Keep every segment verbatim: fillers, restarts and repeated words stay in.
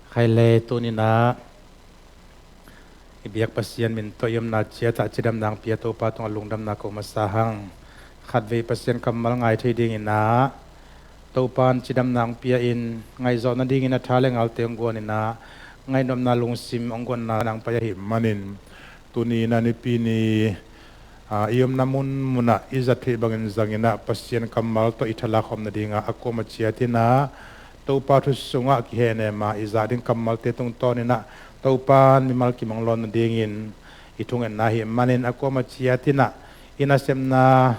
Khai le tuninah i biak Pasian min tawh i omna ciatah cidamna hong pia Topa tungah lungdamna ko masa hang. Khatvei Pasian kammal ngai thei dinginah Topa in cidamna hong pia in ngaihzawh nadingin a tha le ngalte hong guaninah ngaihnopna lungsim hong guanna nang pai ahih manin tuni inah nipi ni, aa, i omna munmunah i zat theih bangin zanginah Pasian kammal tawh i thalak khawm nadingah a kuama ciatinah Topa thu sungah kihehnema i zah ding kammalte tungtawninah Topa in mimal kim hong lawn nadingin i thungetna ahih manin a kuama ciatinah i nasepna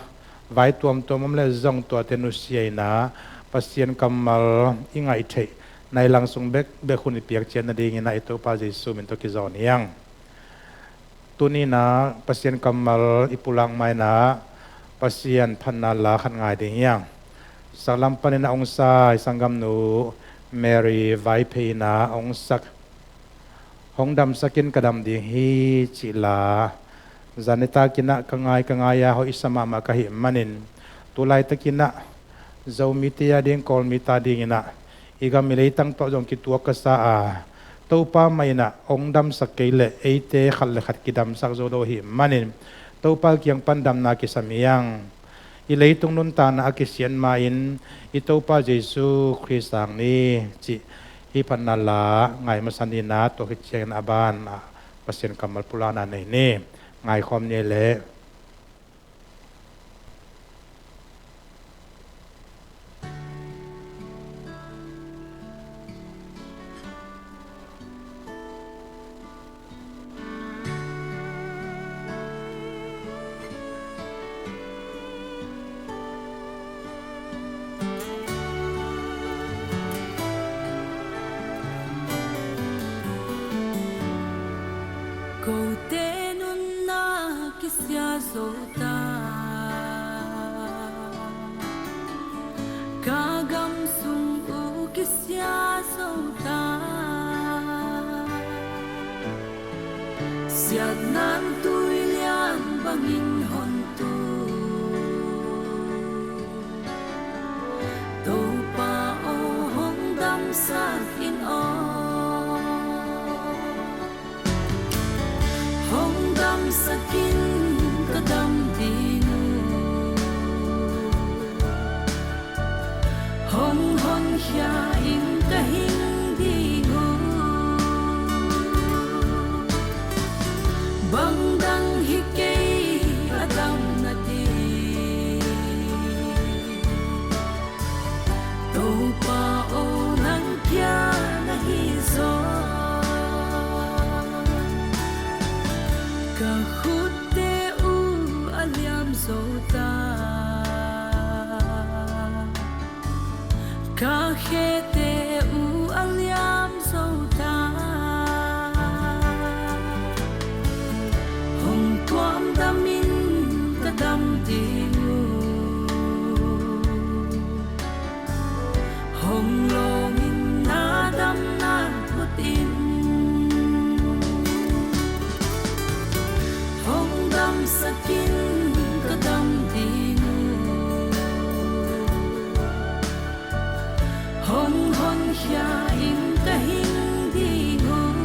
vai tuamtuam om le zong tuate nusia inah Pasian kammal i ngaih theih nai lang sung bekbek hun i piak ciat nadinginah i Topa Jesu min tawh kizawn hi hang. Tuninah Pasian kammal i pulak mainah Pasian phatna la khat ngai ding hi hang. Saklam paninah hong sa i sanggamnu Mary Vaiphei inah hong sak, hong damsakin ka dam ding hi cih la. Zan nitakinah ka ngai ka ngai-a hoihsa mahmah ka hih manin tulaitakinah Zomite a ding Kawlmite a dinginah i gam i leitang tawh zong kituak ka sa a, Topa mah inah hong damsak kei leh eite khat le khat kidamsak zo lo ahih manin Topa kiang pan damna kisam hi hang. I leitung nuntakna a kisiat ma-in i Topa Jesu Khrist sang ni cih hih phatna la ngai masa ninah tua khit ciangin a banah Pasian kammal pulakna nei ni. Ngaikhawm ni leh. Kote nunna kisia zo ta, ka gam sung uh kisia zo ta. Siatna tui lian bangin hon tu, Topa aw hong damsak in aw. Hong damsak in ka dam ding uh. Hong honkhia in ka hing ding uh. Bang dang hi kei a damna ding. Topa aw nang kia na hi zaw. Ka khutte uh a liam zo ta, ka khete uh a liam zo ta. Hong tuamdam in ka dam ding uh. Hong lawng in na damna phut in. Hong damsak in ka dam ding uh. Hong honkhia in ka hing ding uh.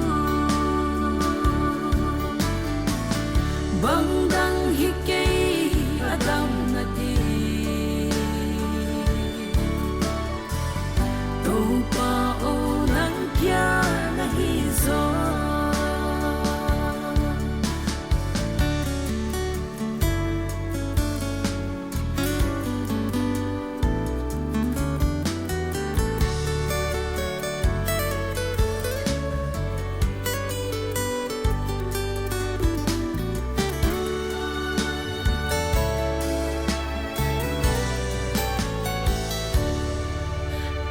Bang dang hi kei a damna ding. Topa aw nang kia na hi zaw.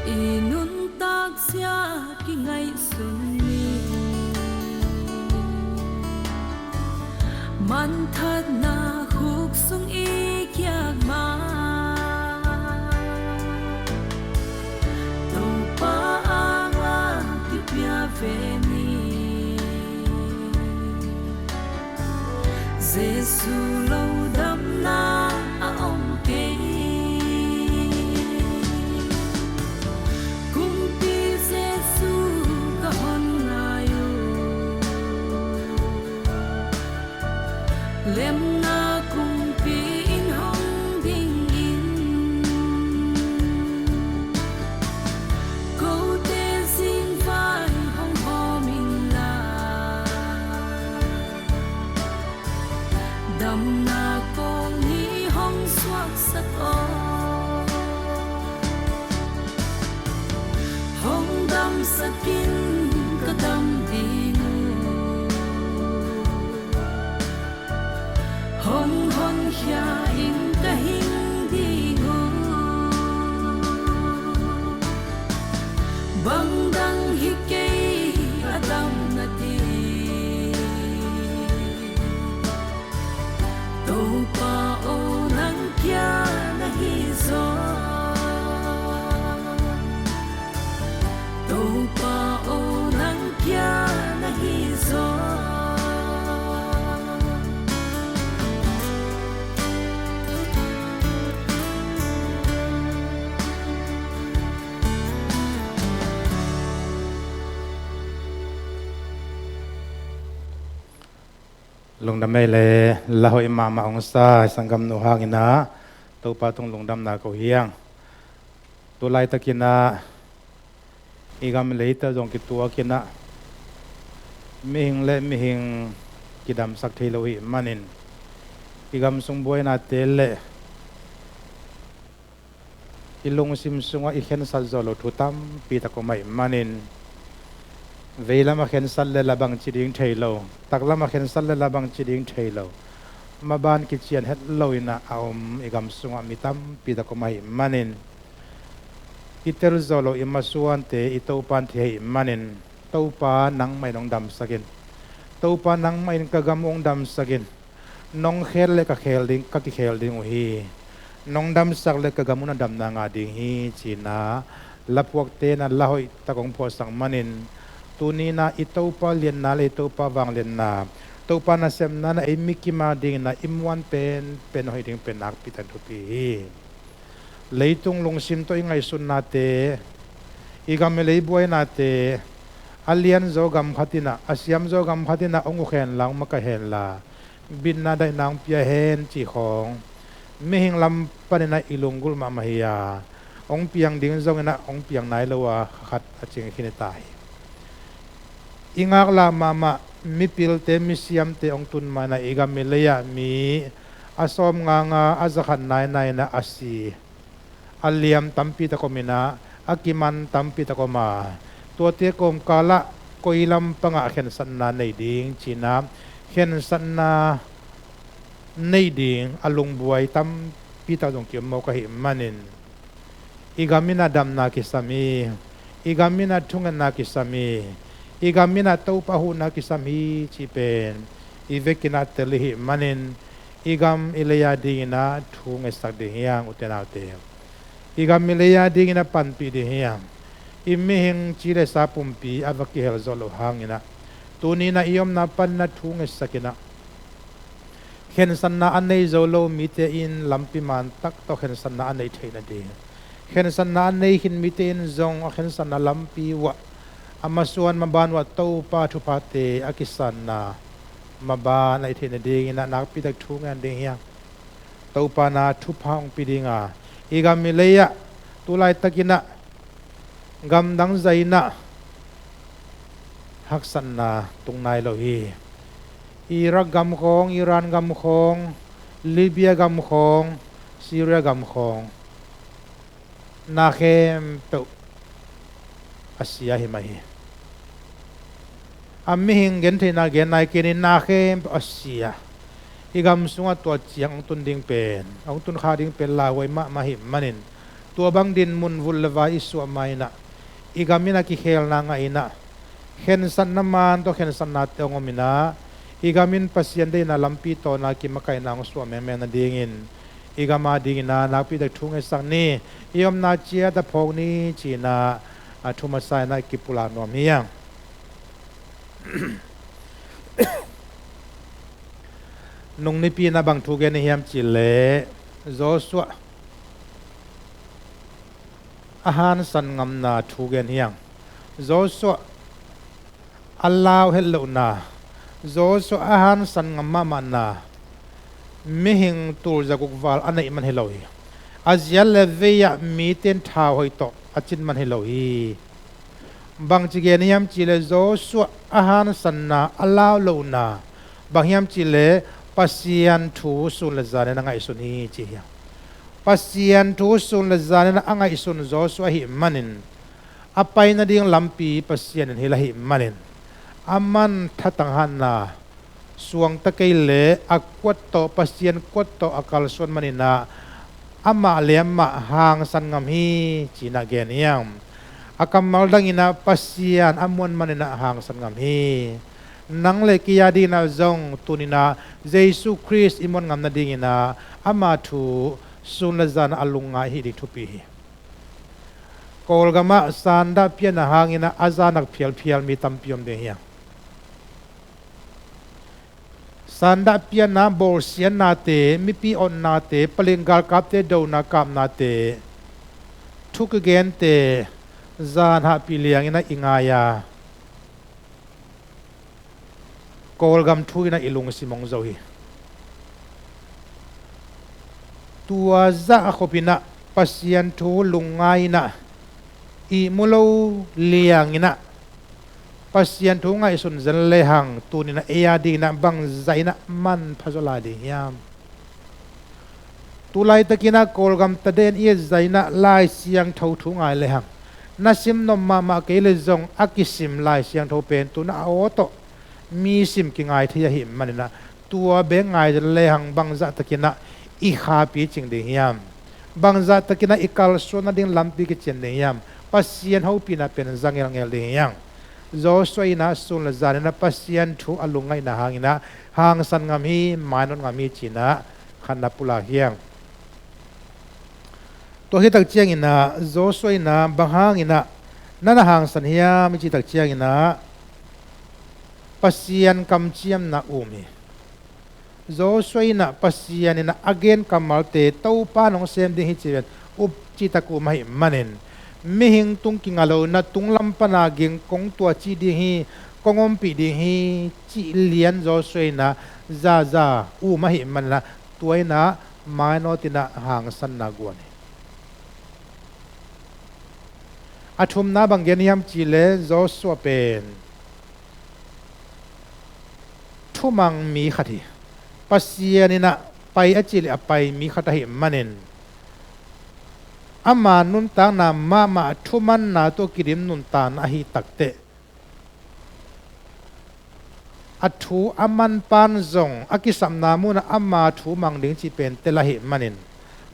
I nuntak zia kingaihsun ni. Manthatna khuk sung i kiak ma. Topa anga kipia ve ni. Jesu lo damna a om kei. Kumpi Jesu ka Na kumpi in hong dingin, kote zingvai hong hawm inla, damna kong ni hong suaksak aw. Hong damsak in ka dam ding uh, hong honkhia in ka hing ding uh. Bang dang hi kei a damna ding, Topa aw, nang kia na hi zaw. Topa aw, nang kia na hi zaw. Lungdam ei le, la hoih mahmah hong sa i sanggamnu hangin ah Topa tung lungdamna ko hi hang. Tu laitakin ah i gam i leite zong kituakin ah mihing le mihing kidamsak thei lo hi manin, i gam sung buainate le i lungsim sungah i khensat zawh loh thu tampi tak om ahih manin, veilam a khensat le la bangci ding thei lo, taklam a khensat le la bangci ding thei lo, maban kician het loin ah a om i gam sungah mi tampi tak om ahih manin, i tel zawh loh i masuante i Topa in thei ahih manin, Topa nangmah in hong damsak in. Topa nangmah in ka gam uh hong damsak in. Nong khel le ka khel ding, ka kikhel ding uh hi. Nong damsak le ka gam uh na damna ngah ding hi, ci-in ah laphuakte in ah la hoihtak hong phuahsak manin, tuni-in ah i Topa lianna le i Topa vangliatna, Topa nasepna in ah ei mikim a dingin ah i muan penpen hoih ding pen nakpi tak thupi hi. Leitung lungsim tawh i ngaihsutnate, i gam i lei buainate, a lianzaw gam khat in ah, a siamzaw gam khat in ah hong ukhen la, hong makaih hen la, bitna daihna hong pia hen cih khawng mihing lam panin ah i lunggulh mahmah hi a, hong piang ding zongin ah hong piang nai lo a, kha khat a cing khin hi ta hi. I ngaklah mahmah mipilte, misiamte hong tun ma-in ah i gam i lei-ah mi a sawmnga nga, a zakhat nai nai in ah a si, a liam tampi tak om in ah, a kiman tampi tak om a, tuate kawmkal ah koi lam pangah khensatna nei ding ci-in ah khensatna nei ding a lungbuai tampi tak zong ki-om mawk ahih manin, i gam in ah damna kisam hi, i gam in ah thungetna kisam hi, i gam in ah Topa huhna kisam hi cih pen i vekin ah tel i hih manin, i gam i lei a dingin ah thu ngetsak ding hi hang, ute naute. I gam i lei a dingin ah panpih ding hi hang. I mihing ci le sa pumpi a va kihel zawh loh hangin ah, tuni-in ah i omna panin ah thu ngetsak in ah, khensatna a nei zo lo mite in lampi man tak tawh khensatna a neih theih nading, khensatna a nei khin mite in zong a khensatna lampi uh ah, a masuan maban uh ah Topa thuphate a kisanna maban a neih theih nadingin ah nakpi tak thu ngen ding hi hang. Topa in ah thupha hong pia ding a, i gam i lei ah tu laitakin ah gamdang zah in ah haksatna tung nai lo hi. Iraq gam khawng, Iran gam khawng, Libya gam khawng, Syria gam khawng, na khempeuh a sia hi mah hi. A mihing gentheihna gen nai kei ni, na khempeuh a sia. I gam sungah tua ciang hong tun ding pen, hong tun kha ding pen lauhuai mahmah ahih manin, tua bang dinmun vulh le vai i suah ma-in ah, i gam in ah kikhelna ngah in ah, khensatna man tawh khensatnate hong om in ah, i gam in Pasian deihna lampi tawh ah kimakaihna hong suah mengmeng nadingin, i gam a dingin ah nakpi tak thu ngetsak ni, i omna ciat ah phawk ni ci-in ah, a thu masa in ah kipulak nuam hi hang. Nung nipi in ah bang thu gen i hiam cih leh, Joshua a hansan ngamna thu gen hi hang. Joshua a lau het lohna, Joshua a hansan ngam mahmahna, mihing tulzakuk val a neih man hi lo hi. A ziat le vei-ah mite in thau hoih tawh a cin man hi lo hi. Bangci gen hiam cihleh Joshua a hansanna, a laulohna, bang hiam cihleh Pasian thu sun le zanin a ngaihsun hi ci hi. Pasian thu sun le zanin a ngaihsun Joshua ahih manin, a pai nading lampi Pasian in hilh ahih manin, aman thatang hatna suangta kei leh a kuat tawh, Pasian kuat tawh a kalsuan manin ah, amah le amah hangsan ngam hi ci-in ah gen hiam. A kammal dangin ah Pasian a muan manin ah hangsan ngam hi. Nang le kei a dingin ah zong tuni-in ah Jesu Khrist i muan ngam nadingin ah ama thu sun le zan a lungngai hih ding thupi hi. Kawlgam ah sandah pianna hangin ah a zanak phialphial mi tampi om ding hi hang. Sandah pianna, bawlsiatnate, mipi otnate, paleng galkapte dona kapnate, thu kigente zan hahpih liangin ah i ngai a, Kawlgam thu in ah i lungsim hong zo hi. Tua zah a khopin ah Pasian thu lungngai-in ah, ihmu lo liangin ah Pasian thu ngaihsun zen lehang, tuni-in ah ei a dingin ah bangzah in ah manpha zaw lai ding hiam? Tulaitakin ah Kawlgam taden i et zah in ah Lai Siangtho thu ngai lehang, na sim nop mahmah kei leh zong a kisim Lai Siangtho pen tu-in ah a aw tawh mi sim kingai thei ahih manin ah, tua bek ngai zen lehang bangzah takin ah i kha picing ding hiam? Bangzah takin ah i kalsuan nading lampi kician ding hiam? Pasian hopihna pen za ngelngel ding hiam? Joshua in ah sun le zanin ah Pasian thu a lungngaihna hangin ah hangsan ngam hi, mainawt ngam hi ci-in ah khatna pulak hi hang. Tua hi tak ciangin ah Joshua in ah bang hangin ah na na hangsan hiam i cih tak ciangin ah Pasian kamciamna um hi. Joshua in ah Pasian in ah a gen kammalte, Topa in hong sem ding hi ci-in up citak um ahih manin, mihing tung kinga lo-in ah tunglam pan a ging kong tuah cih ding hi, kong ompih ding hi cih lian Joshua in ah zaza um ahih manin ah, tua in ah mainawt in ah hangsanna guan hi. A thumna bang gen hiam cihleh Joshua pen thumang mi khat hi. Pasian in ah pai a cih leh a pai mi khat ahih manin, ama nuntakna mahmah thumanna tawh kidim nuntakna ahi takteh, a thu a manpan zong a kisapna munah ama thu mang ding cih pen tel ahih manin,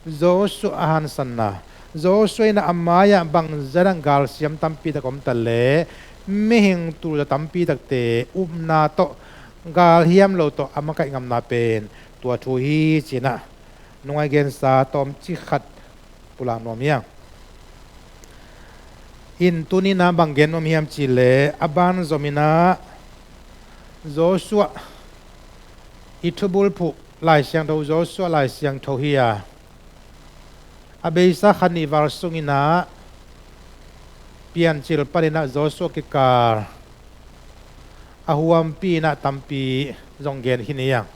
Joshua a hansanna, Joshua in ah a mai-ah bangzah in ah galsiam tampi tak om ta leh, mihing tulza tampi takte upna tawh, galhiam lo tawh a makaih ngamna pen tua thu hi ci-in ah nungai gensa tawmcik khat pulak nuam hi hang. In tuni-in ah bang gen nuam hiam cihleh, a banzom in ah Joshua i thubulphuh Lai Siangtho, Joshua Lai Siangtho hi a, a beisa khat nih val sungin ah Piancil panin ah Joshua kikal a huampi in ah tampi zong gen khin hi hang.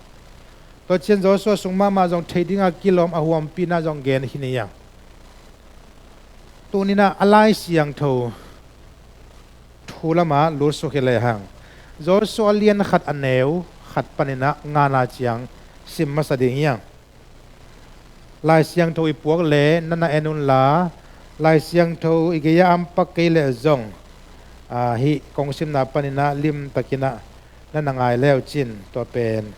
Tua ciang Joshua sung mahmah zong theih ding a kilawm a huampi in ah zong gen khin hi hang. Tuni-in ah a Lai Siangtho thu lamah lutsuk hi lehang, Joshua lian khat a neu khat panin ah ngana ciang sim masa ding hi hang. Lai Siangtho i puak leh na na en unla, Lai Siangtho i gei-ah a om pak kei leh zong, aa, hih kong simna panin ah limtakin ah na na ngai le uh cin, tua pen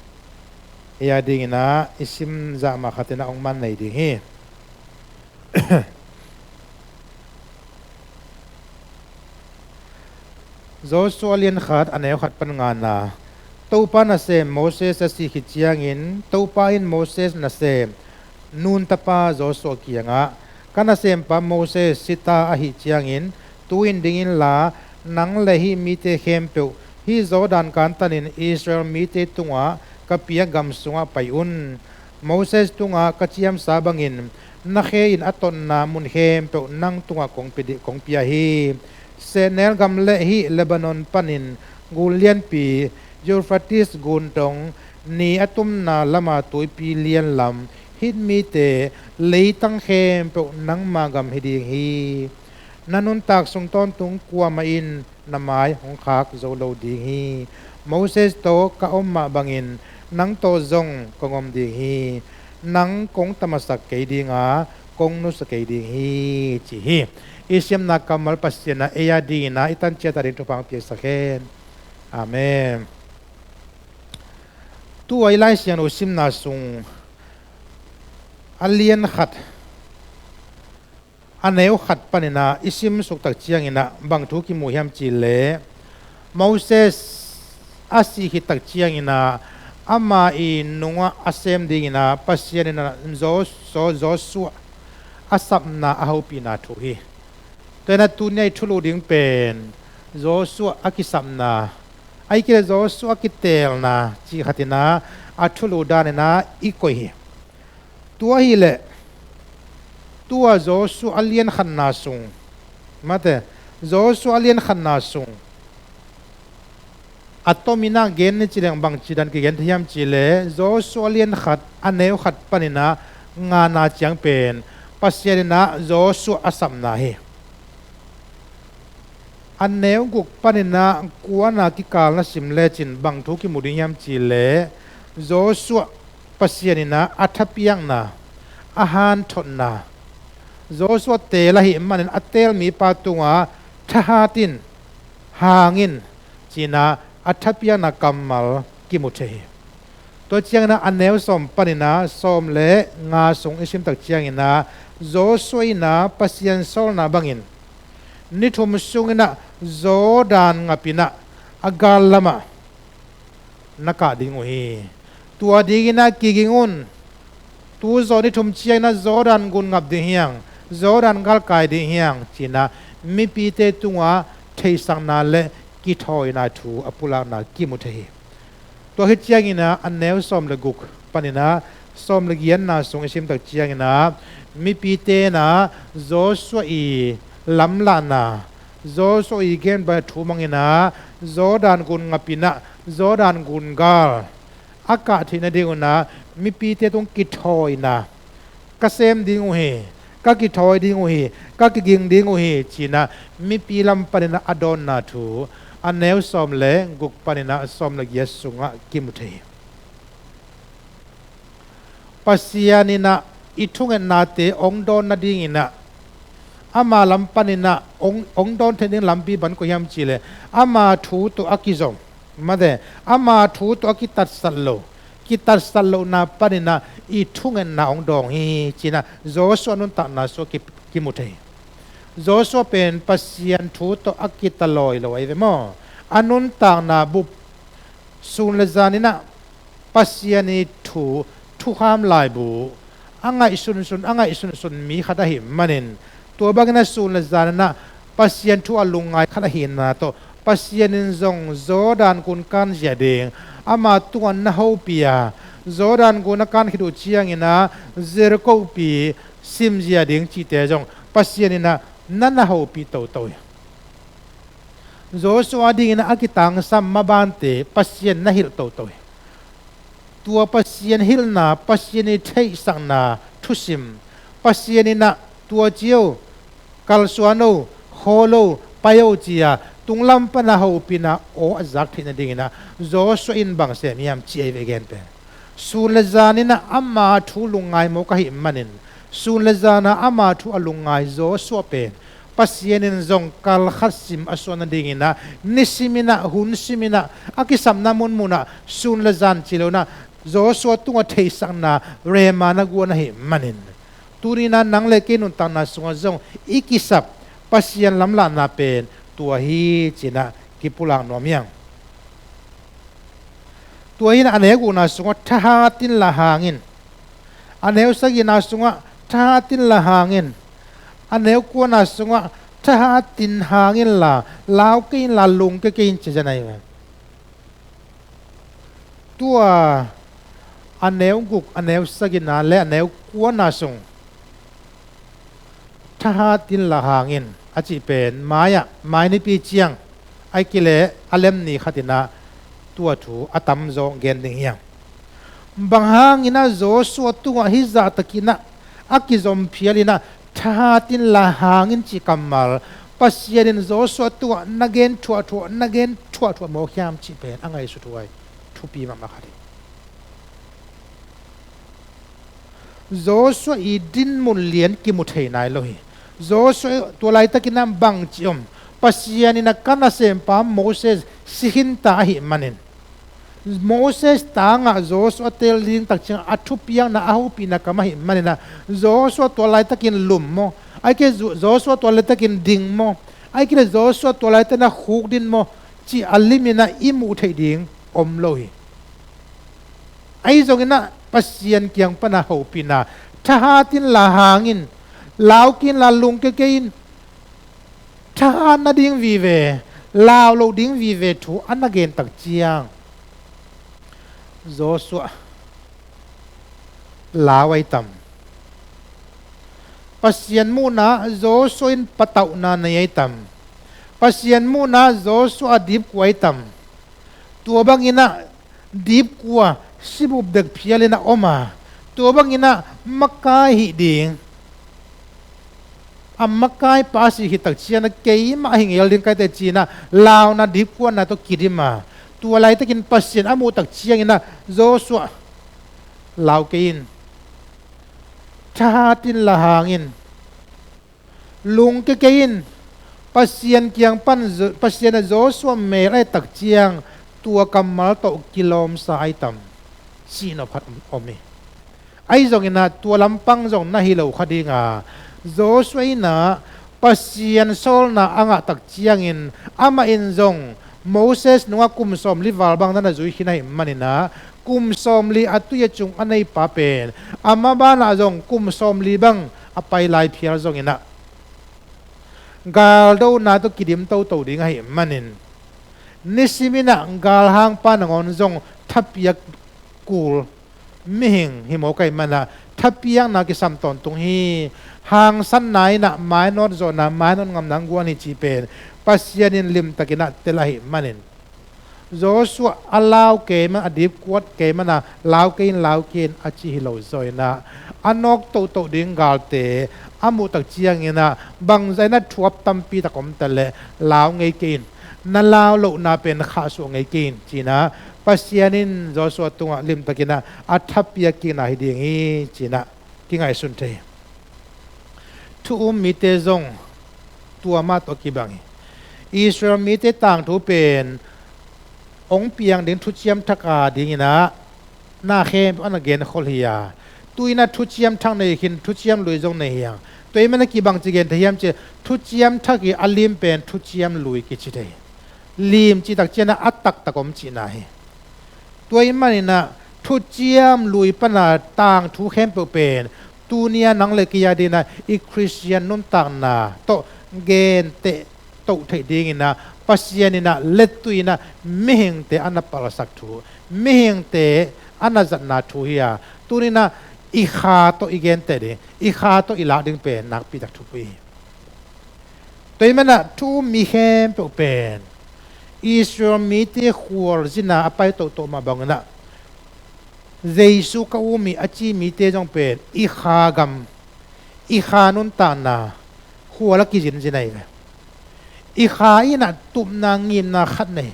ei a dingin ah i sim zah mah khat in ah hong man nei ding hi. Joshua lian khat a neu khat pan ngana. Topa nasem Moses a sih khit ciangin, Topa in Moses nasem Nun tapa Joshua kiangah, ka nasempa Moses sita ahih ciangin, tu-in ding inla, nang le hih mite khempeuh hih Jordan kantanin Israel mite tungah ka piak gam sungah pai un. Moses tungah ka ciamsa bangin na khe in a totna mun khempeuh nang tungah kong pia di-, kong pia hi. Sehnel gam le hih Lebanon panin gun lianpi Euphrates gun dong ni a tumna lama tuipi lian lam hih mite leitang khempeuh nangma gam hi ding hi. Na nuntak sung tawntung kuamah in na mai hong khak zo lo ding hi. Moses tawh ka om mah bangin nang tawh zong kong om ding hi. Nang kong tamasak kei ding a, kong nusia kei ding hi, ci hi. I siamna kammal Pasian in ei a dingin i tan ciat a ding thupha hong piaksak hen. Amen. Tu-a i Lai Siangtho simna sung a lian khat, a neu khat panin i sim suk tak ciangin bang thu kimu hiam cih leh, Moses a sih khit tak ciangin ama i nungah a sem dingin Pasian in Zo-, Zo-, Joshua a sapna a hopihna thu hi. Tua hi a, tuni a i thulu ding pen Joshua a kisapna, ahih kei leh Joshua a kiteelna cih khatin a thulu danin i koih hi. Tua ahih leh, tu-a Joshua a lian khatna sung, mate, Joshua a lian khatna sung a tomin gen ni ci leng bangci dan kigen thei hiam cih leh, Joshua a lian khat, a neu khat panin ngana ciang pen Pasian in Joshua a sapna hi. A neu guk panin kuana kikal na sim lecin bang thu kimu ding hiam cih leh, Joshua Pasian in a thapiakna, a hanthotna, Joshua teel ahih manin a teel mipa tungah thahat in, hang in, ci-in a thapiakna kammal kimu thei hi. Tua ciangin a neu sawm panin sawm le nga sung i sim tak ciangin Joshua in Pasian sawlna bangin ni thum sungin Jordan ngap in a gal lamah na kah ding uh hi. Tua dingin kiging un. Tu zaw ni thum ciangin Jordan gun ngap ding hi hang, Jordan gal kai ding hi hang, ci-in mipite tungah theihsakna le kithawina thu a pulakna kimu thei hi. Tua hi ciangin a neu sawm le guk panin sawm le giatna sung i sim tak ciangin mipite in Joshua i lamlahna, Joshua i gen bang thu mangin Jordan gun ngap in Jordan gun gal a kah theih nadingun mipite tung kithawina, ka sem ding uh hi, ka kithawi ding uh hi, ka kiging ding uh hi, ci-in mipi lam panin a dawnna thu a neu sawm le guk panin sawm le giat sungah kimu thei hi. Pasian in i thungetnate hong dawn nadingin ama lam panin hong, hong dawn theih ding lampi bang koi hiam cih leh, ama thu tawh a kizom, mate, ama thu tawh a kitatsat lo, kitatsat lohna panin i thungetna hong dawng hi, ci-in Joshua nuntakna sungah ki, kimu thei hi. Joshua pen Pasian thu tawh a kitalawi lo ahi ve maw? A nuntakna bup, sun le zanin Pasian i thu, thukham laibu a ngaihsunsun, a ngaihsunsun mi khat ahih manin, tua bangin sun le zanin Pasian thu a lungngai khat ahihna tawh, Pasian in zong Jordan gun kanzia ding, ama tungah na hopih a, Jordan gun a kan khit uh ciangin Jericho pi simzia ding cihte zong Pasian in na, na hopih toto hi. Joshua dingin a kitangsam mabante Pasian na hilh toto hi. Tua Pasian hilhna, Pasian i theihsakna thusim, Pasian in tua ci o, kalsuan o, khawl o, pai o ci-a tunglam pan a hopihna aw a zak theih nadingin Joshua in bang sem hiam cih ahi ve, gen pen. Sun le zanin ama thu lungngai mawk ahih manin, sun le zanin ama thu a lungngai Joshua pen Pasian in zong kal khat sim a suah nadingin, nisimin, hun simin, a kisapna munmun ah sun le zan ci loin Joshua tungah theihsakna rema na guan ahih manin, tuni-in nang le kei nuntakna sungah zong i kisap Pasian lamlahna pen tua hi ci-in kipulak nuam hi hang. Tua hi-in a neu gukna sungah thahat inla hang in. A neu sagihna sungah thahat inla hang in. A neu kuana sungah thahat in hang inla, lau kei inla, lungkia kei in ci zen ahi ve. Tua a neu guk, a neu sagihna le a neu kuana sung thahat inla hang in a cih pen mai-ah, mai nipi ciang, ahih kei leh a lem ni khatin tua thu a tamzaw gen ding hi hang. Bang hangin ah Joshua tungah hih zahtakin ah a kizom phial in ah, thahat inla hang in cih kammal, Pasian in Joshua tungah na gen thuahthuah, na gen thuahthuah mawk hiam cih pen a ngaihsut huai thupi mahmah khat hi. Joshua i dinmun lian kimu thei nai lo hi. Joshua tua laitakin ah bangci om, Pasian in ah ka nasempa Moses si khinta ahih manin, Moses tangah Joshua tel ding takciang a thupiakna, a hopihna kam ahih manin ah, Joshua tua laitakin lum maw, ahih kei leh Joshua tua laitakin ding maw, ahih kei leh Joshua tua laitakin a khukdin maw, cih a limin ah i muh theih ding om lo hi. Ahi zongin ah Pasian kiang pana hopihna, thahat inla hang in, lau kei inla, lungkia kei in, thahat nading vive, lau loh ding vive thu a na gen takciang, Joshua lau ai tam? Pasian muhna Joshua in patauhna nei ai tam? Pasian muhna Joshua dipkua ai tam? Tua bangin ah dipkua, sibup dek phial in ah om a, tua bangin ah makai hih ding, a makaipa a sih khit takciang ah keimah hi ngel ding ka hi teh ci-in ah launa dipkuana tawh kidim a, tua laitakin Pasian a muh takciangin ah Joshua, lau kei in, thahat inla hang in, lungkia kei in, Pasian kiang pan Jo-, Pasian a Joshua mel a et takciang tua kammal tawh kilawmsa ai tam, cihnop khat om hi. Ahi zongin ah tua lampang zong na hi lo kha ding a, Joshua in ah Pasian sawlna a ngah takciangin, amah in zong Moses nungah kum sawmli val bang na na zui khin ahih manin ah, kum sawmli a tui a cung a neipa pen, amah banah zong kum sawmli bang a pai lai phial zongin ah, galdona tawh kidim toto ding ahih manin, nisimin ah galhangpa nangawn zong thapiak kul mihing hi mawk ahih manin ah, thapiakna kisam tawntung hi. Hangsanna in ah mainawt zawhna, mainawt ngamna hong guan hi cih pen Pasian in limtakin ah tel ahih manin, Joshua a lau kei man, a dipkuat kei man a, lau kei in, lau kei in a ci hi lo zaw in ah, a nawk toto ding galte a muh takciangin ah, bangzah in ah thuap tampi tak om ta leh lau ngei kei in, na lau lohna pen khahsuah ngei kei in ci-in ah, Pasian in Joshua tungah limtakin ah a thapiak kikna hi ding hi ci-in ah kingaihsun thei hi. Thu um mite zong tua mah tawh kibang hi. Israel mite tangthu pen hong piang ding thuciam thak a dingin ah na khempeuh a na genkhol hi a, tu-in ah thuciam thak nei khin, thuciam lui zong nei hi hang. Tua ahih manin ah kibang ci gen thei hiam cih leh, thuciam thak hi a lim pen thuciam lui kici thei hi. Lim cih takciang ah a taktak om cihna hi. Tua ahih manin ah thuciam lui pana tangthu khempeuh pen tuni-a nang le kei a dingin ah i Khristian nuntakna tawh genteh toh theih dingin ah, Pasian in ah lettuh in ah mihingte a na palsak thu, mihingte a na zatna thu hi a, tuni-in ah i kha tawh i genteh ding, i kha tawh i lak ding pen nakpi tak thupui hi. Tua ahih manin ah thu um mi khempeuh pen Israel mite khualzin a a pai tohtoh mah bangin ah, Jesu ka um hi a ci mite zong pen i kha gam, i kha nuntakna khual a kizinzin ahi ve. I kha in ah tupna, ngimna khat nei.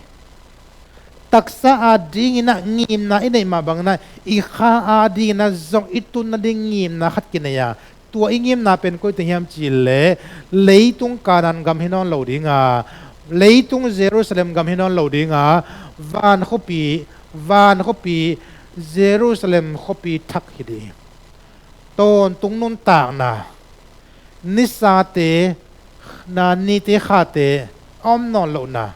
Taksa a dingin ah ngimna i neih mah bangin ah, i kha a dingin ah zong i tun nading ngimna khat kinei a, tua i ngimna pen koi teng hiam cih leh, leitung Kanaan gam hi nawn lo ding a, leitung Jerusalem gam hi nawn lo ding a, van khuapi, van khuapi, Jerusalem khuapi thak hi ding. Tawntung nuntakna, nisate, na nite khate a om nawn lohna,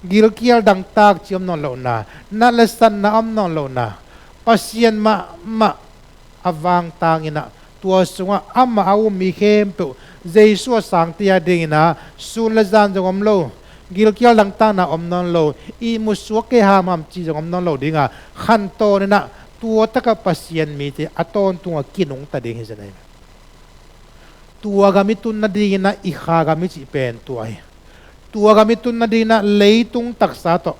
gilkial dangtak cih om nawn lohna, nat le satna a om nawn lohna, Pasian mahmah a vangtangin ah, tua sungah amah a um mi khempeuh Jesu a sangte a dingin ah sun le zan zong om lo, gilkial dangtakna om nawn lo, ihmu suak kei hamham cih zong om nawn lo ding a, khantawnin ah tua takah Pasian mite a tawntung a kinungta ding hi zen ahi. Tua gam i tun nadingin ah i kha gam i cih pen tua hi. Tua gam i tun nadingin ah leitung taksa tawh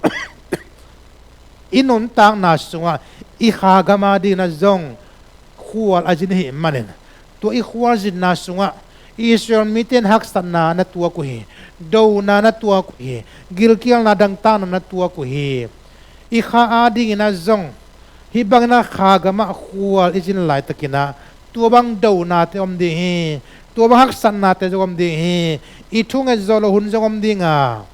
i nuntakna sungah I kha gam adingin ah zong khual a zin ahih manin, tua i khualzinna sungah Israel mite in haksatna na tuak uh hi, dona na tuak uh hi, gilkialna dangtakna na tuak uh hi. I kha adingin ah zong hih bangin ah kha gamah khual i zin laitakin ah tua bang donate om ding hi. Tua bang haksatnate zong om ding hi. I thunget zawh loh hun zong om ding a,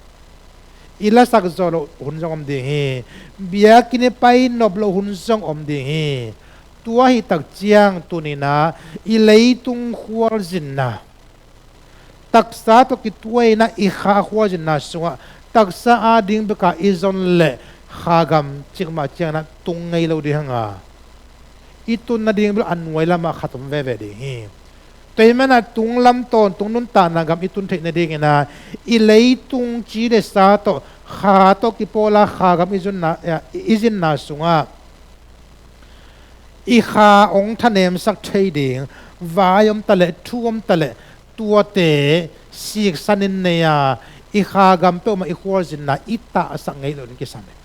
i lasak zawh loh hun zong om ding hi. Biakinn i pai nop loh hun zong om ding hi. Tua ahih tak ciang tuni-in ah i leitung khualzinna, taksa tawh kituakin ah i kha khualzinna sungah taksa ading bek a i zon leh kha gam cikmah ciangin ah tung ngei lo ding hi hang a, i tun nading bel a nuai lamah khat om veve ding hi. Tua ahih manin ah tunglam tawntung nuntakna gam i tun theih nadingin ah i leitung ci le sa tawh, kha tawh kipawl a kha gam i zunna, i zinna sungah i kha hong thanemsak thei ding vai om ta leh, thu om ta leh, tuate siksanin nei a, i kha gam peuhmah i khualzinna i tahsak ngei loh in kisam hi.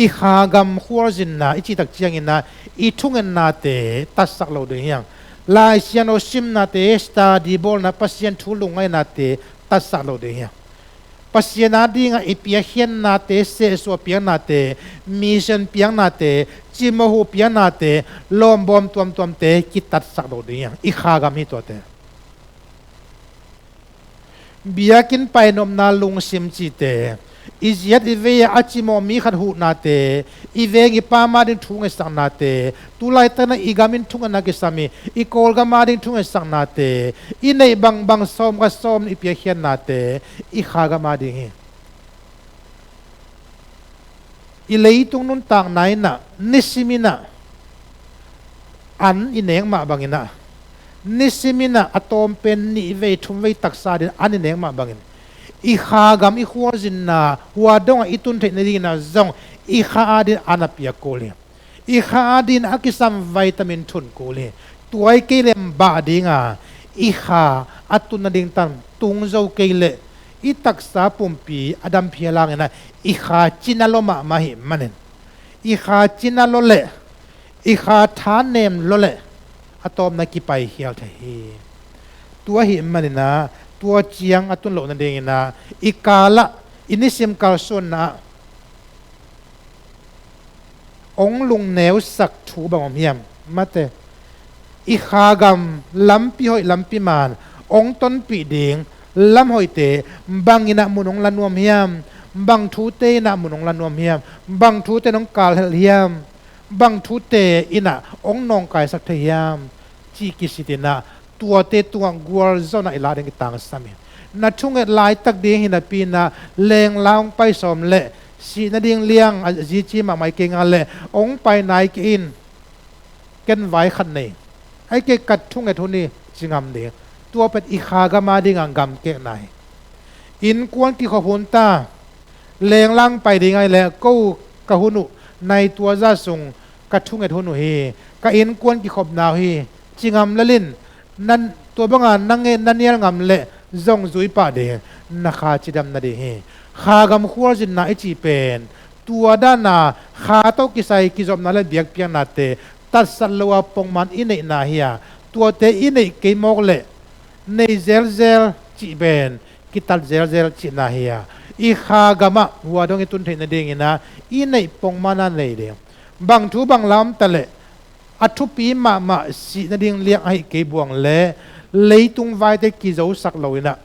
I kha gam khualzinna i cih tak ciangin ah i thungetnate tatsak lo ding hi hang. Lai Siangtho simnate, study bawlna, Pasian thu lungngainate tatsak lo ding hi hang. Pasian adingin ah i piakkhiatnate, sehsuah piaknate, mission piaknate, cimawh huh piaknate, lawmbawm tuamtuamte kitatsak lo ding hi hang. I kha gam hi tuate. Biakinn painopna lungsim cihte, i ziat i vei-a a cimawh mi khat huhnate, i veng i pam ading thungetsaknate, tu laitakin ah i gam in thungetna kisam hi, i Kawlgam ading thungetsaknate, i neih bangbang sawm khat sawm nih i piakkhiatnate, i kha gam ading hi. I leitung nuntakna in ah nisimin ah an i nek mah bangin ah, nisimin ah a tawmpen nih vei thum vei taksa dingin an i nek mah bangin, i kha gam i khualzinna hua dongah i tun theih nadingin ah zong i kha adingin an a piak kul hi. I kha adingin a kisam vitamin thun kul hi. Tua ahih kei leh bah ding a, i kha a tun nading tan tung zo kei leh i taksa pumpi a dam phial hangin ah i kha cina lua mahmah ahih manin, i kha cina lua leh, i kha thanem lua leh a tawpna kipaikhial thei hi. Tua ahih manin ah tua ciang a tun loh nadingin ah i kal ah, i nisim kalsuanna ah hong lungneusak thu bang om hiam? Mate, i kha gam lampi hoih lampi man hong tonpih ding lam hoihte bangin ah mun hong la nuam hiam? Bang thute in ah mun hong la nuam hiam? Bang thute in hong kalhelh hiam? Bang thute in ah hong nawngkaisak thei hiam? Cih kisitin ah tuate tungah gualzawhna i la ding kitangsam hi. Na thunget laitak ding hi napi-in ah lengla hong pai sawm leh, sih nading liang a zi ci mahmah hi kei ngal leh, hong pai nai kei in, ken vai khat nei, ahih kei ka thunget hun hi, ci ngam ding. Tua pen i kha gam adingin gamkekna hi. Innkuan kikhop hun ta, lengla hong pai ding ahih leh, ko ka hun uh, nai tua zah sung ka thunget hun uh hi, ka innkuan kikhopna uh hi, ci ngam lel in, na, tua banga na nge-, na nial ngam leh zong zui pah ding, na kha cidam nading hi. Kha gam khualzinna i cih pen tua dan a kha tawh kisai kizopna leh biakpiaknate tatsat lo a pongman i neihna hi a, tuate i neih kei mawk leh nei zelzel cih pen kitat zelzel cihna hi a, i kha gamah hua dong i tun theih nadingin ah i neih pongman a nei ding. Bang thu bang la om ta leh, a thupi mahmah sih nading liang ahih kei buang leh leitung vaite kizosak lo-in ah,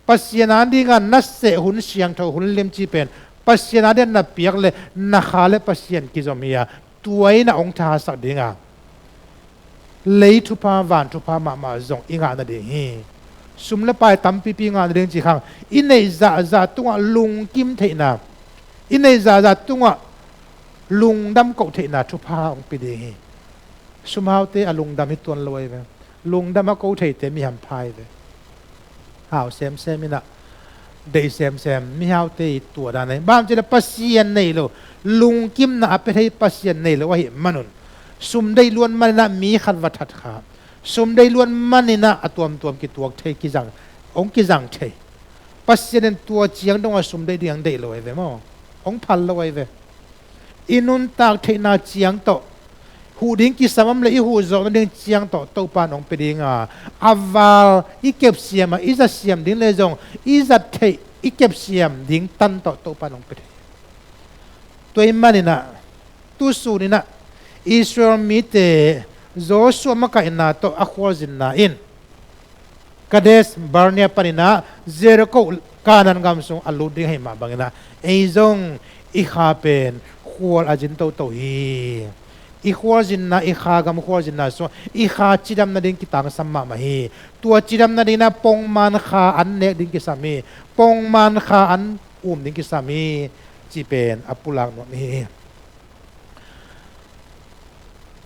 Pasian adingin ah na seh hun, siangtho hun lim cih pen Pasian adingin ah na piak leh na kha leh Pasian kizom hi a, tua in ah hong thahatsak ding a, lei thupha, van thupha mahmah zong i ngah nading hi. Sum leh pai tampipi ngah nading cih khang, i neih zahzah tungah lungkim theihna, i neih zahzah tungah lungdam koh theihna thupha hong pia ding hi. Sumhaute a lungdam hi tuan lo ahi ve. Lungdam a ko theite mi hampha ahi ve. Hau semsem in ah, deih semsem, mihaute i tua dan ahi. Bang hang hiam cih leh Pasian nei lo, lungkimna a pia thei Pasian nei lo ahih manun, sum deih luat manin ah mi khat va that kha. Sum deih luat manin ah a tuamtuam kituak thei, kizang, hong kizang thei. Pasian in tua ciang dongah sum deih ding hong deih lo ahi ve maw. Hong phal lo ahi ve. i nuntak theihna ciang tawh huh ding kisam om le i huh zawh nading ciang tawh Topa in hong pia ding a, a val i kepsiam a i zatsiam ding le zong i zat theih i kepsiam ding tan tawh Topa in hong pia thei. Tua ahih manin ah, tusun in ah Israel mite Joshua makaihna tawh a khualzinna in Kadesh Barnea panin ah Jericho, Kanaan gam sung a lut ding ahih mah bangin ah, ei zong i kha pen khual a zin toto hi. I khualzinna, i kha gam khualzinna sungah i kha cidam nading kitangsam mahmah hi. Tua cidam nadingin ah pongman kha an nek ding kisam hi. Pongman kha an um ding kisam hi, cih pen a pulak nuam hi.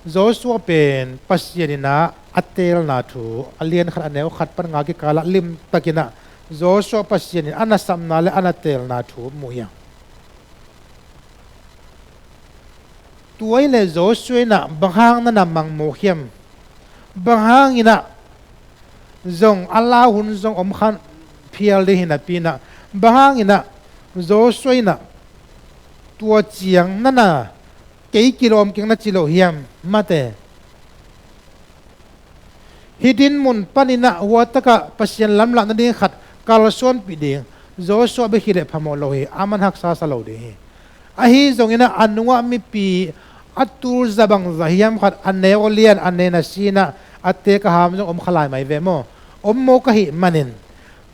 Joshua pen Pasian in ah a teelna thu, a lian khat a neu khat pan nga kikalah limtakin ah Joshua Pasian in a nasepna le a na teelna thu mu hi hang. Tua ahih leh Joshua in ah bang hang na na mangmawk hiam? Bang hangin ah zong a lau hun zong om kha phial ding hi napi in ah, bang hangin ah Joshua in ah tua ciang na na kei kilawm keng na ci lo hiam? Mate. Hih dinmun panin ah huatakah Pasian lamlahna ding khat kalsuanpih ding Joshua bek hi leh phamawh lo hi, aman haksa sa lo ding hi. Ahi zongin ah a nungah mipi a tul za bangzah hiam khat, a neu a lian, a nen a sin ah a teek a ham zong om kha lai mai ve maw? Om mawk ahih manin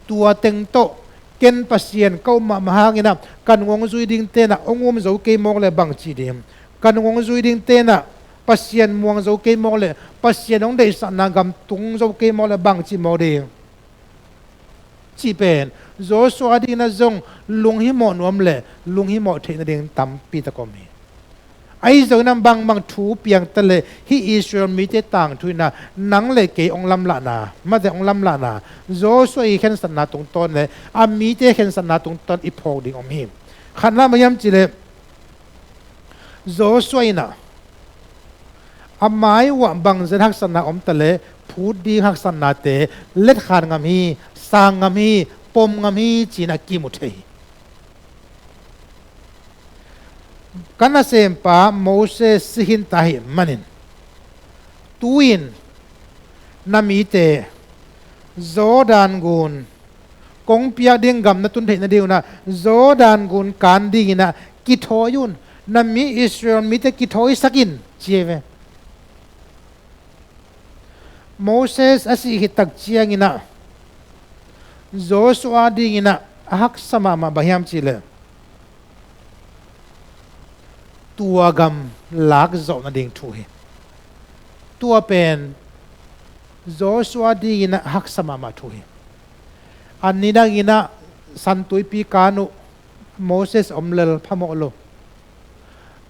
tua teng tawh, ken Pasian ka um mahmah hangin ah ka nung hong zui dingte'n ah hong um zo kei mawk leh bang ci ding? Ka nung hong zui dingte'n ah Pasian muang zo kei mawk leh Pasian hong deihsakna gam tung zo kei mawk leh bang ci mawk ding? Cih pen Joshua dingin ah zong lunghimawh nuam le lunghimawh theih nading tampi tak om hi. Ahi zongin ah bangbang thu piang ta leh hih Israel mite tangthu in ah nang le kei hong lamlahna, mate, hong lamlahna, Joshua i khensatna tungtawn le a mite khensatna tungtawn i phawk ding om hi. Khatna bang hiam cih leh Joshua in ah a mai uh ah bangzah haksatna om ta leh phut ding haksatnate letkhan ngam hi, sang ngam hi, pom ngam hi ci-in ah kimu thei hi. Ka nasempa Moses si khinta ahih manin, tu-in na mite Jordan gun, kong piak ding gam na tun theih nading un ah Jordan gun kan dingin ah kithawi un, na mi Israel mite kithawisak in, ci hi ve. Moses a sih khit tak ciangin ah Joshua dingin ah a haksa mahmah bang hiam cih leh tua gam lak zawh nading thu hi. Tua pen Joshua dingin ah haksa mahmah thu hi. A nidangin ah San Tuipi kan uh Moses om lel phamawh lo.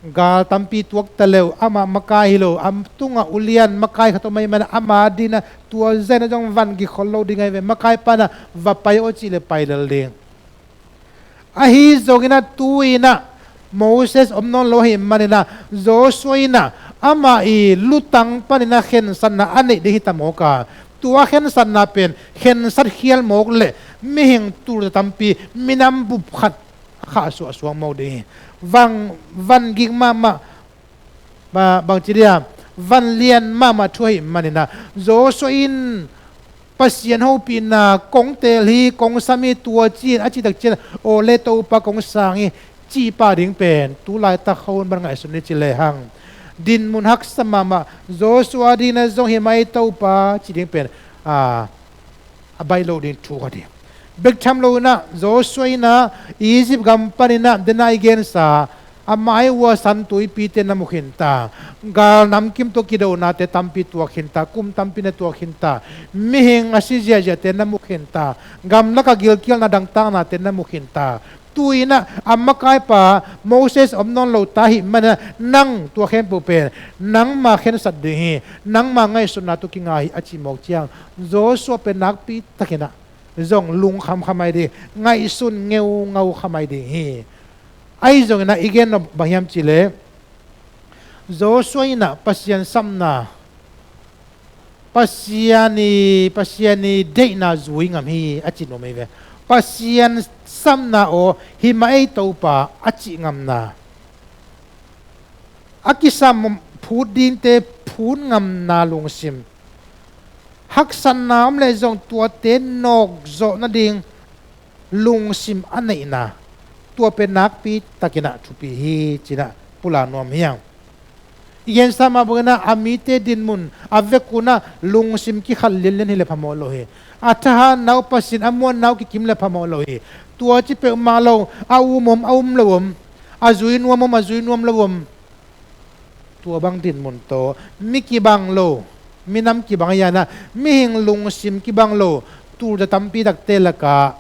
Gal tampi tuak ta le uh, amah makai hi lo, a tungah ulian makai khat om ahih manin ah ama dingin ah tua zen ah zong van gik khol lo ding ahi ve, makaipa in ah va pai aw cih leh pai lel ding. Ahi zongin ah tu-in ah Moses om nawn lo ahih manin ah Joshua in ah amah i lutang panin ah khensatna a neih ding hi ta mawk a, tua khensatna pen khensat khial mawk leh mihing tul tampi minam bup khat khahsuah suak mawk ding hi. Van, van gik mahmah, ma, bangci dia, van lian mahmah thu ahih manin ah Joshua in Pasian hopihna kong teel hi, kong sam hi, tua ci-in a cih tak ciangin, aw le Topa kong sang hi, cih pah ding pen tu laitak khawng bang ngaihsun ni ci lehang, dinmun haksa mahmah Joshua dingin ah zong hi mah ei Topa cih ding pen a a baih loh ding thu khat hi. Bek tham lo-in ah Joshua in ah Egypt gam panin ah, dena i gensa, a mai uh a San Tuipite na mu khinta, gal namkim tawh kidonate tampi tuak khinta, kum tampi na tuak khinta, mihing a si ziahziahte na mu khinta, gamlak a gilkialna dangtaknate na mu khinta. Tu-in ah a makaipa Moses om nawn lo ta ahih manin ah nang tua khempeuh pen nangma khensat ding hi, nangma ngaihsutna tawh kinga hi, a cih mawk ciang Joshua pen nakpi takin ah zong lungkham kha mai ding, ngaihsun ngeungau kha mai ding hi. Ahi zongin ah i gen nop bang hiam cih leh Joshua in ah Pasian sapna, Pasian i, Pasian i deihna zui ngam hi, a ci nuam hi ve. Pasian sapna aw hi mah ei Topa a cih ngamna. a kisam phut dingte phut ngamna lungsim, haksatna om leh zong tuate nawkzawh nading lungsim a neihna, tua pen nakpi takin ah thupi hi ci-in ah pulak nuam hi hang. I gensa mah bangin ah a mite dinmun a vekun ah lungsim kikhat lianlian hi leh phamawh lo hi. A thahatna uh, Pasian a muanna uh kikim leh phamawh lo hi. Tua ci peuhmah lo, a um om a um lo om, a zui nuam om a zui nuam lo om, tua bang dinmun tawh mi kibang lo, minam kibang hi-in ah mihing lungsim kibang lo tulza tampi takte lakah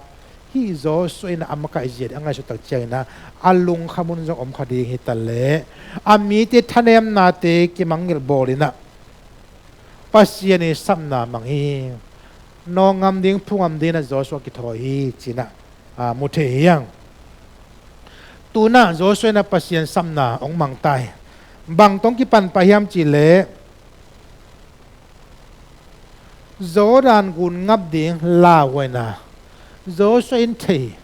hih Joshua in ah a makaih zia ding a ngaihsut tak ciangin ah a lungkham hun zong om kha ding hi ta leh, a mite thanemnate kimangngilh bawlin ah Pasian ii sapna mang hi. Nawk ngam ding, phu ngam dingin ah Joshua kithawi hi ci-in ah, aa, mu thei hi hang. Tu-in ah Joshua in ah Pasian sapna hong mang ta hi. Bang tawh kipan pah hiam cih leh, Jordan gun ngap ding lauhuaina Joshua in thei hi.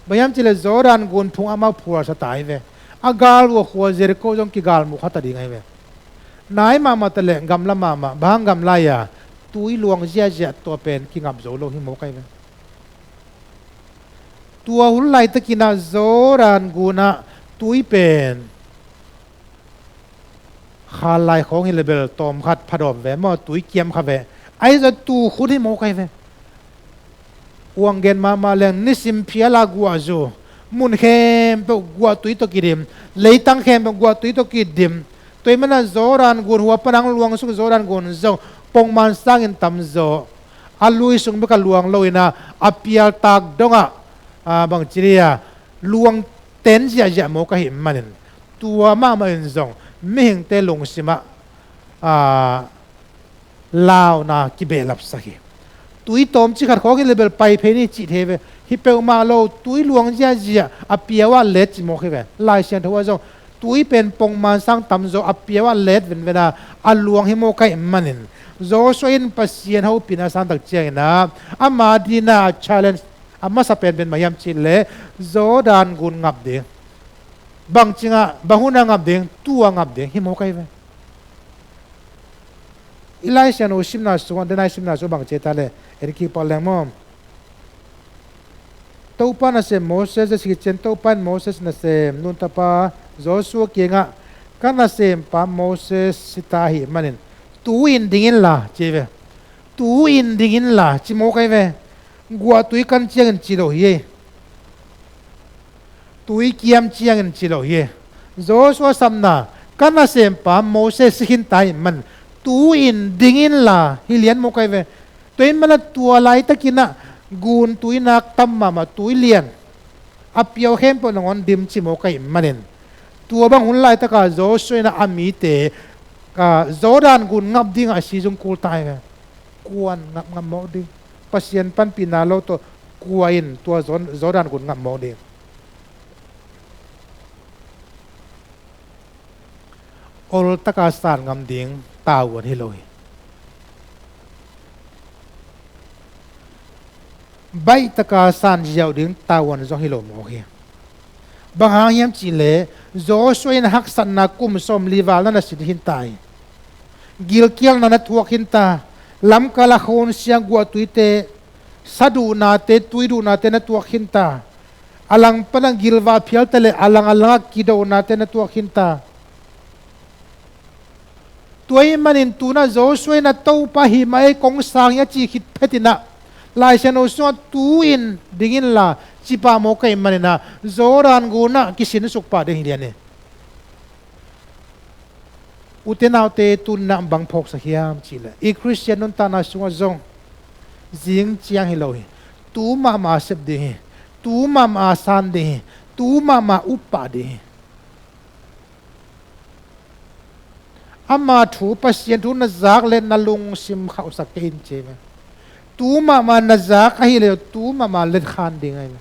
Bang hiam cih leh Jordan gun phung amah phualsa ta hi ve. A galvua khua Jericho zong kigalmuh kha ta ding ahi ve. Nai mahmah ta leh gamla mahmah, bang hang gamla hia, tui luang ziahziah, tua pen kingap zo lo hi mawk ahi ve. Tua hun laitakin ah Jordan gun ah tui pen kha lai khawng hi leh bel tawmkhat phadawm ve maw, tui kiam kha ve. Ahi zong tu khun hi mawk ahi ve. Uang gen mahmah leng nisim phial a guahzu, mun khempeuh guahtui tawh kidim, leitang khempeuh guahtui tawh kidim. Tua ahih manin ah Jordan gun hua pan a luang suk Jordan gun zong pongman sangin tamzaw, a lui sung bek ah luang lo-in ah a pialtak dongah, aa, bangci dih a, luang ten ziahziah mawk ahih manin, tua mahmah in zong mihingte lungsim ah, aa, launa kibehlapsak hi. Tui tawmcik khat khawng hi leh bel pai phei ni cih thei ve. Hi peuhmah lo, tui luang ziahziah, a piau ah let ci mawk hi ve. Lai Siangtho ah zong tui pen pongman sang tamzaw, a piau ah let venven a, a luang hi mawk ahih manin, Joshua in Pasian hopihna a san tak ciangin ah, ama dingin ah challenge a masa penpen bang hiam cih leh Jordan gun ngap ding. Bangci ngah, bang hun ah ngap ding, tu-a ngap ding hi mawk ahi ve. I Lai Siangtho simna sungah, denai simna sungah bang ci ta leh, en kik pak leng maw. Topa nasem Moses a si khit ciang, Topa in Moses nasem Nun tapa Joshua kiangah, ka nasempa Moses hi ta ahih manin tu-in ding inla, ci ve. Tu-in ding inla, ci mawk ahi ve. Guahtui kan ciangin ci lo hi. Tui kiam ciangin ci lo hi. Joshua sapna, ka nasempa Moses si khin ta ahih man, tu-in ding inla, hi lian mawk ahi ve. Tua ahih manin ah tua laitakin ah gun tui nak tam mahmah, tui lian, a piau khempeuh nangawn dim ci mawk ahih manin, tua bang hun laitaka Joshua in ah a mite, ah, Jordan gun ngap dingah a season kul ta ahi ve. Kua'n ngap ngam mawk ding? Pasian panpihna lo tawh kua in tua Jor-, Jordan gun ngap mawk ding? Oltaka san ngam ding tavuan hi lo hi. Baihtaka san ziau ding tavuan zong hi lo mawk hi. Bang hang hiam cih leh, Joshua in haksatna kum sawmli val na na sin khin ta hi. Gilkialna na thuak khin ta. Lamkal a khonsiang guahtuite, sa duhnate, tui duhnate na thuak khin ta. A lang pan a gilvah phial ta leh a lang a langah kidonate na thuak khin ta. Tua ahih manin tu-in ah Joshua in ah Topa hih mah ei, kong sang hi a ci khit phetin ah, Lai Siangtho sungah tu-in ding inla, ci pah mawk ahih manin ah Jordan gun ah kisinsuk pah ding hi lian hi. Ute naute, tu-in ah bang phawksak hiam cih leh, i Khristian nuntakna sungah zong zing ciang hi lo hi. Tu mahmah a sep ding hi. Tu mahmah a san ding hi. Tu mahmah a up pah ding hi. Ama thu, Pasian thu na zak leh na lungsim khauhsak kei in, ci hi ve. Tu mahmah na zak ahih leh tu mahmah letkhan ding ahi ve.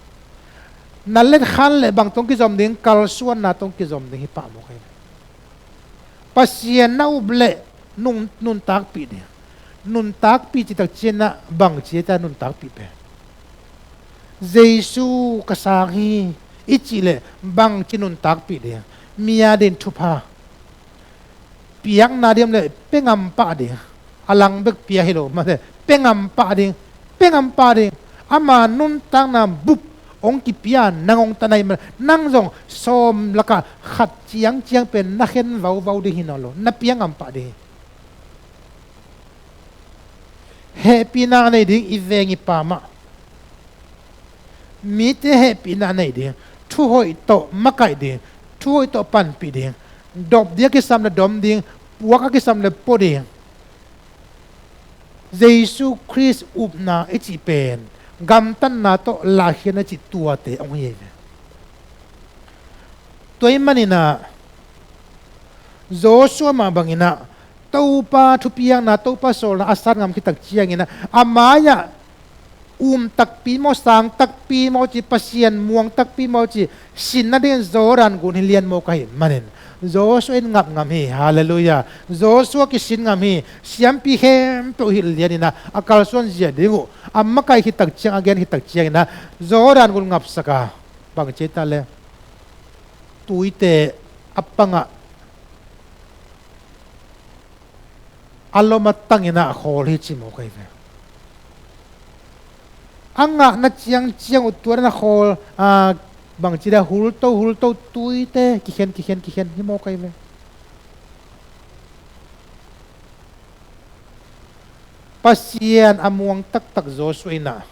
Na letkhan leh bang tawh kizom ding? Kalsuanna tawh kizom ding hi pah mawk ahi ve. Pasian na up leh nun, nuntakpih ding. Nuntakpih cih tak ciangin ah bangci a nuntakpih pen? Jesu ka sang hi i cih leh bangci nuntakpih ding? Mi a dingin thupha, piakna ding om leh pia ngam pah ding. A lang bek pia hi lo mah te, pia ngam pah ding, pia ngam pah ding. Ama nuntakna bup hong kipia nang hong tan ahih manin nang zong sawm lakah khat ciangciang pen na khen vauvau ding hi nawn lo, na pia ngam pah ding hi. Hehpihna nei ding i veng i pa mah. Mite hehpihna nei ding, thuhoih tawh makaih ding, thuhoih tawh panpih ding, dop ding a kisam le dom ding, puak a kisam le pua ding. Jesu Khrist upna i cih pen gamtatna tawh lahkhiatna i cih tuate hong hi ve. Tua ahih manin ah Joshua mah bangin ah Topa thupiakna, Topa sawlna a san ngam khit tak ciangin ah a mai-ah um takpi maw, sang takpi maw ci, Pasian muang takpi maw ci, sin nadingin Jordan gun hi lian mawk ahih manin Joshua in ngap ngam hi. Halleluiah. Joshua kisin ngam hi. Siampi khempeuh hilh lianin ah a kalsuan zia ding uh a makaih khit tak ciang, a gen khit tak ciangin ah Jordan gun ngapsak a, bang ci ta le, tuite a pangah a lom a tangin ah khawl hi ci mawk ahi ve. A ngahna ciangciang uh tua dan a khawl, a, bangci dia, hulto hulto tuite kikhen kikhen kikhen hi mawk ahi ve. Pasian a muang taktak Joshua in ah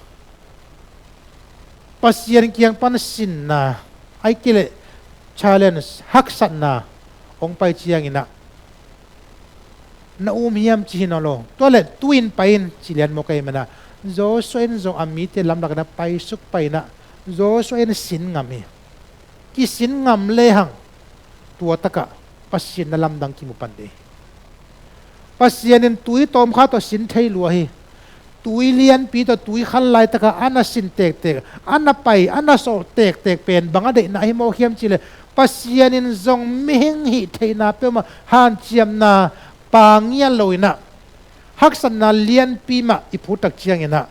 Pasian kiang pan sinna, ahih kei leh challenge, haksatna hong pai ciangin ah na um hiam ci hi nawn lo. Tua leh tu-in pai in ci lian mawk ahih manin ah Joshua in zong a mite lamlak in ah paisuk pai in ah Joshua in sin ngam hi. Kisin ngam lehang tua takah Pasian na lamdang kimu pan ding hi. Pasian in tui tawmkha tawh sin thei lua hi. Tui lianpi tawh tui khal laitakah a na sin tektek, a na pai, a na sawh tektek pen bang a deihna hi mawk hiam cih leh, Pasian in zong mihing hih theihna peuhmah hanciamna pha ngial lo in ah haksatna lianpi mah i phut tak ciangin ah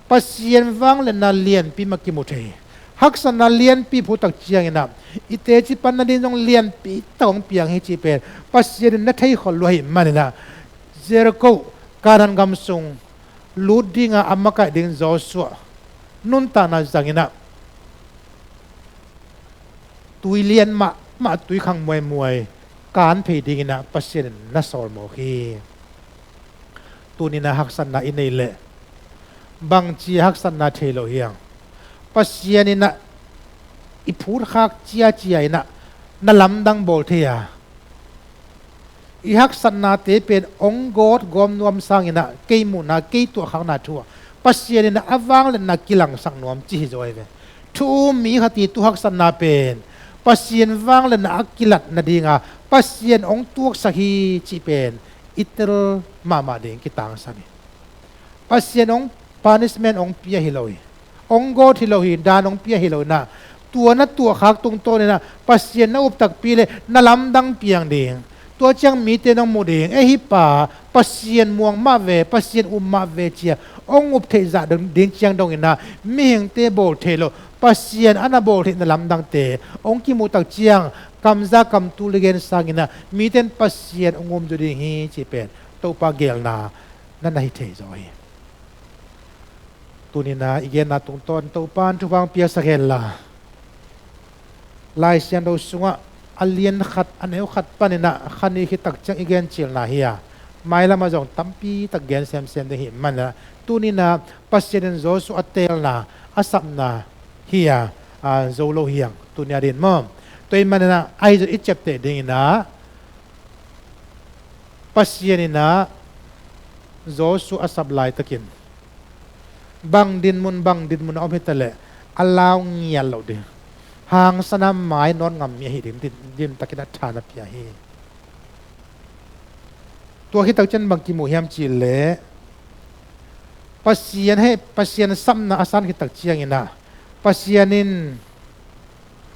Pasian vangliatna lianpi mah kimu thei hi. Haksatna lianpi phut tak ciangin ah i teci pan nading zong lianpi tak hong piang hi cih pen Pasian in na thei khol lua ahih manin ah Jericho, Kanaan gam sung lut dingin a makaih ding Joshua nuntakna zangin ah tui lian mahmah, tui khang muaimuai kan phei dingin ah Pasian in na sawl mawk hi. Tuni-in ah haksatna i neih leh bangci haksatna thei lo hiam? Pasian in ah i phutkhak ciacia in ah na lamdang bawl thei a, i haksatnate pen hong gawt gawm nuam sangin ah kei muhna, kei tuahkhakna thu ah Pasian in ah a vangliatna kilangsak nuam ci hi zaw ahi ve. Thu um mi khat ii tuhaksatna pen Pasian vangliatna a kilat nadinga Pasian hong tuaksak hi cih pen i tel mahmah ding kitangsan hi. Pasian hong punishment hong pia hi lo hi. Hong gawt hi lo hi, daan hong pia hi lo in ah, tua na tuahkhak tungtawnin ah Pasian na up takpi leh na lamdang piang ding. Tua ciang mite in hong mu ding, ei hih pa Pasian muang mah ve, Pasian um mah ve ci-a hong up theih zah ding, ding ciang dongin ah mihingte bawl theih loh, Pasian a na bawl theih na lamdangte hong kimuh tak ciang kamza kamtul i gen sangin ah mite in Pasian hong um zaw ding hi cih pen Topa geelna na na hi thei zaw hi. Tuni-in ah i genna tungtawn Topa in thupha hong piaksak hen la, Lai Siangtho sungah a lian khat, a neu khat panin ah kha nih khit tak ciang i gen cilna hi a, mailam ah zong tampi tak gen semsem ding hi manin ah, tuni-in ah Pasian in Joshua a teelna, a sapna hi a, a zo lo hi hang, tuni-a dingin maw. Tua ahih manin ah ahi zong i ciapteh dingin ah Pasian in ah Joshua a sap laitakin bang dinmun, bang dinmun a om hi ta leh a lau ngial loh ding, hangsan a mai nawt ngam mi ahi ding dim, dim takin a tha na pia hi. Tua khit tak ciang bang kimu hiam cih leh Pasian he, Pasian sapna a san khit tak ciangin ah Pasian in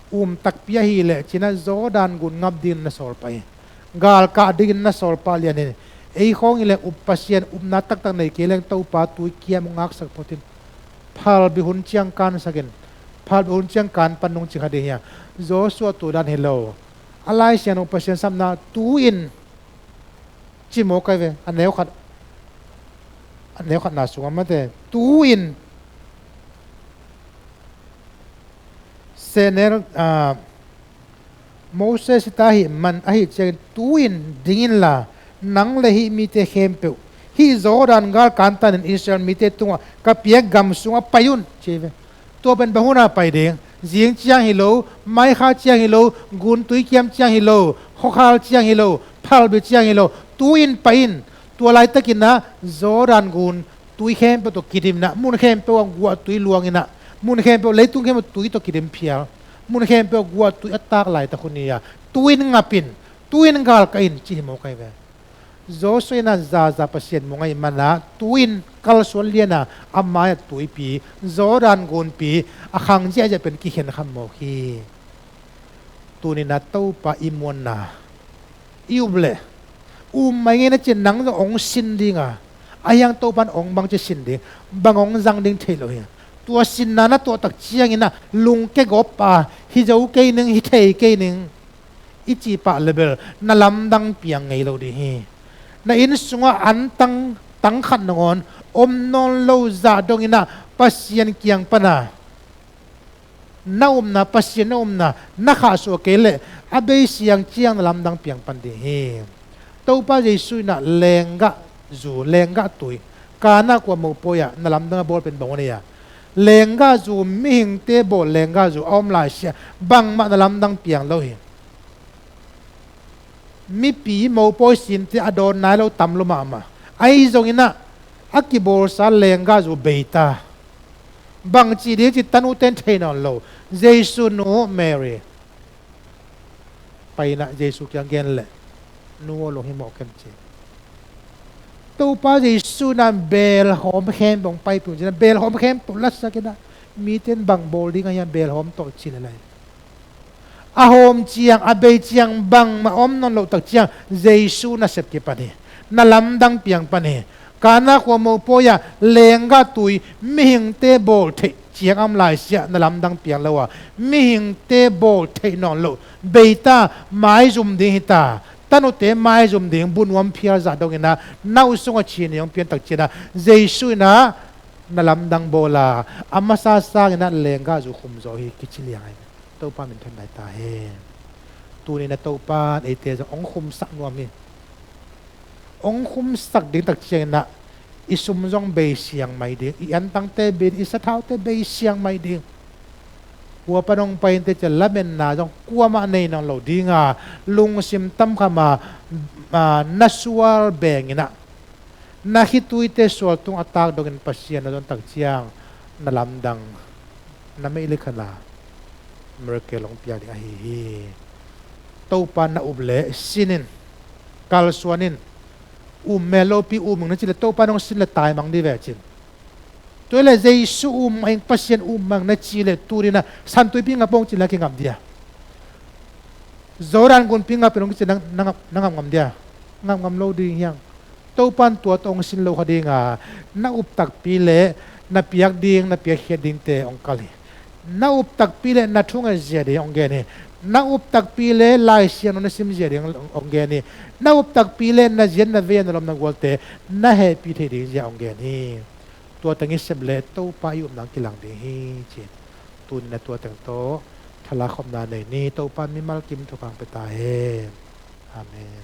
um takpi ahih leh ci-in ah Jordan gun ngap dingin na sawl pah hi. Galkah dingin na sawl pah lian hi. Ei khawng hi leh up, Pasian upna taktak nei kei leng Topa tui kiam hong ngaksak phot in, phalbi hun ciang kansak in, phalbi hun ciang kan pan nung ci kha ding hi hang. Joshua tua dan hi lo. A Lai Siangtho Pasian sapna tu-in Ci mawk ai ve, a neu khat, a neu khatna sungah mate. Tu-in sehnel, ah, Moses hita ahih man ahih ciangin tu-in ding inla, nang le hih mite khempeuh, hih Jordan gal kantanin Israel mite tungah ka piak gam sungah pai un, ci ve. Tua pen bang hun a pai ding? Zing ciang hi lo, maikha ciang hi lo, guntui kiam ciang hi lo, khuakhal ciang hi lo, phalbi ciang hi lo, tu-in pai in. Tua laitakin ah Jordan gun tui khempeuh tawh kidim in ah, mun khempeuh ah guahtui luang in ah, mun khempeuh, leitung khempeuh tui tawh kidim phial, mun khempeuh ah guahtui a tak laitak hun hi a, tu-in ngap in, tu-in galkah in, ci hi mawk ai ve. Joshua in ah zaza Pasian mu ngei man ah tu-in kalsuan lian a, a mai-ah tuipi, Jordan gunpi, a khang ziahziah pen kikhen kha mawk hi. Tuni-in ah Topa i muanna, i up leh, um mai ngeina cin nang zong hong sin ding a, a hiang Topa in hong bangci sin ding, bang hong zang ding thei lo hi. Tua sinna na tuah tak ciangin ah lungke gawp a, hi zo kei ning, hi thei kei ning, i cih pah le bel na lamdang piang ngei lo ding hi. Na inn sungah antang tang khat nangawn om nawn lo zah dongin ah Pasian kiang pan a na upna, Pasian na upna na khahsuah kei leh a bei siang ciang na lamdang piang pan ding hi. Topa Jesu in ah lenggah zu, lenggah tui, Kana khua mopawi ah na lamdang a bawl pen bang hun hi a, lenggah zu, mihingte bawl lenggah zu a om laisiah bangmah na lamdang piang lo hi. Mipi mopawi simte a dawn nai lo tam lua mahmah. Ahi zongin ah a kibawlsa lenggah zu bei ta. Bangci ding ci tanute in thei nawn lo. Jesu nu Mary pai in ah Jesu kiang gen leh, "Nu aw, lunghimawh ken," ci. Topa Jesu in ah belhawm khempeuh hong paipih un ci-in ah, belhawm khempeuh latsak in ah, mite in bang bawl ding a hiam belhawm tawh ci lel lai. A hawm ciang, a bei ciang, bangmah om nawn loh tak ciang Jesu nasep kipan hi. Na lamdang piang pan hi. Kana khua mopawi ah lenggah tui, mihingte bawl theih ciang a om laisiah na lamdang piang lo a, mihingte bawl theih nawn loh, bei ta, maizum ding hi ta, tanute maizum ding, bu nuam phial zah dongin ah na ut sungah cin hong pian tak ciangin ah Jesu in ah na lamdang bawl a, a masa sangin ah lenggah zu khum zaw hi, kici liang ai. Topa min thang nai ta hen. Tuni-in ah Topa in eite zong hong khumsak nuam hi. Hong khumsak ding tak ciangin ah i sum zong bei siang mai ding, i antangte bei ding, i sathaute bei siang mai ding. Kua pan hong pai inteh ci-a lamenna zong kuamah nei nawn lo ding a, lungsim tamkham a, a, na sual bengin ah, na khituite sual tung a tak dongin Pasian na zon tak ciang na lamdang, na meihlikhan a miracle hong piak ding ahi hi. Topa na up leh sin in, kalsuan in, um mel lopi um ing na cih leh Topa in hong sin leh taimang ding ve cin. Tua hi leh Jesu um mah ing, Pasian um mah ing na cih leh tuni-in ah Santuipi ngap ung cih leh a kingap dia? Jordan gunpi ngap ing hong cih leh na ngap, na ngap ngam dia? Ngap ngam lo ding hi hang. Topa in tua tawh hong sin lo kha ding a, na up takpi leh na piak ding, na piakkhiat dingte hong kal hi. Na up takpi leh na thungetna zia ding hong gen hi. Na up takpi leh Lai Siangtho na sim zia ding hong gen hi. Na up takpi leh na zia, na vei, na lawm, na gualte na hehpih theih ding zia hong gen hi. Tua teng i sep leh Topa i upna hong kilang ding hi ci-in tuni-in ah tua teng tawh thalak khopna nei ni. Topa in mimal kim thupha hong pia ta hen. Amen.